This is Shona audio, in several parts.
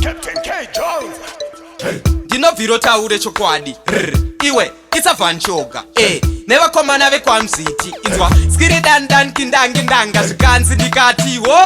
Captain K Jones. Ndinobviro taure chokwadi. Rr, iwe it's a Van Choga e nevakomana vekwaMziti. Inzwa skiri dandan kindangindanga, zvikanzi ndikati wo,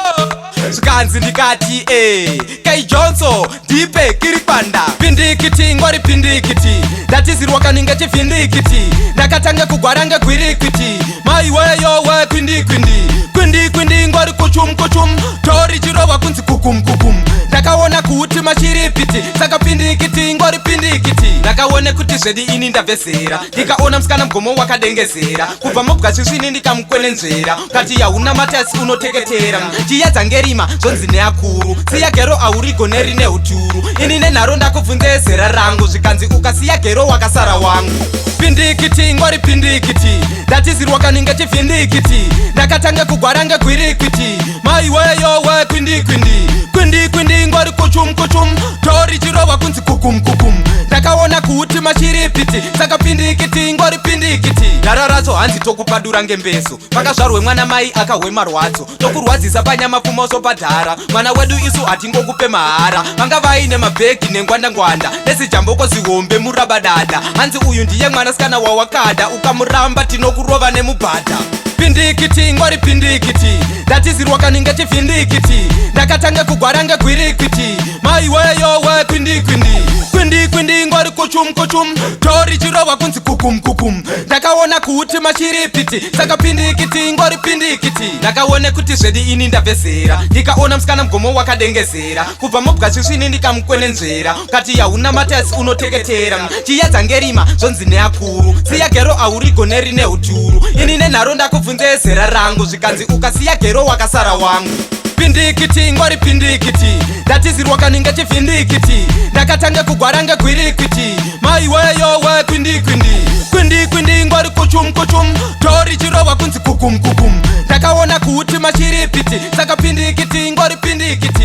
zvikanzi ndikati e Kai Johnso ndipe kirikwanda pindikiti ngori pindikiti. Ndatizirwa kaninge chivhindikiti, ndakatange kugwara ngegwirikwiti. Maiweyowe kwindi kwindi kwindi kwindi ngori kuchum kuchum tori chirova kunzi kukum kukum. Ndakaona kuti machiripiti, saka pindikiti ngori pindikiti. Ndakaone kuti zvedi ini ndabvezera, ndikaona musikana mugomo wakadengezera kubva mubwasvisvini, ndikamukwenenzvera kati yauna matasi unoteketera chiyadza ngerima. Zvonzi neakuru, siya gero aurigone rine uturu. Ini nenharo ndakubvunze zera rangu, zvikanzi ukasiya gero wakasara wangu. Pindikiti ngori pindikiti, ndatizirwa kaninge chivhindikiti, ndakatange kugwara ngegwirikwiti. Maiweyowe kwindi kwindi kwindi kwindi ngori kuchum kuchum tori chirova kunzi kukum kukum. Ndakaona kuti machiripiti, saka pindikiti ngori pindikiti. Ndararadzo hanzi tokupadura ngembeso, pakazvarwe mwana mai akahwe marwadzo, tokurwadzisa panyama pfumoso padhara. Mwana wedu isu hatingokupe mahara. Vanga vaine mabhegi nengwandangwanda nezijamboko zihombe murabadada. Hanzi uyu ndiye mwanasikana wawakada, ukamuramba tinokurova nemubhadha. Pindikiti ngori pindikiti, ndatizirwa kaninge chivhindikiti, ndakatange kugwara ngegwirikwiti. Maiweyowe kwindi kwindi kwindi kwindi ngori kuchum kuchum tori chirova kunzi kukum kukum. Ndakaona kuti machiripiti, saka pindikiti ngori pindikiti. Ndakaone kuti zvedi ini ndabvezera, ndikaona musikana mugomo wakadengezera kubva mubwasvisvini, ndikamukwenenzvera kati yauna matasi unoteketera chiyadza ngerima. Zvonzi neakuru, siya gero aurigone rine uturu. Ini nenharo ndakubvunze zera rangu, zvikanzi ukasiya gero wakasara wangu. Pindikiti ngori pindikiti, ndatizirwa kaninge chivhindikiti, ndakatange kugwara ngegwirikwiti. Maiweyowe kwindi kwindi kwindi kwindi ngori kuchum kuchum tori chirova kunzi kukum kukum. Ndakaona kuti machiripiti, saka pindikiti ngori pindikiti.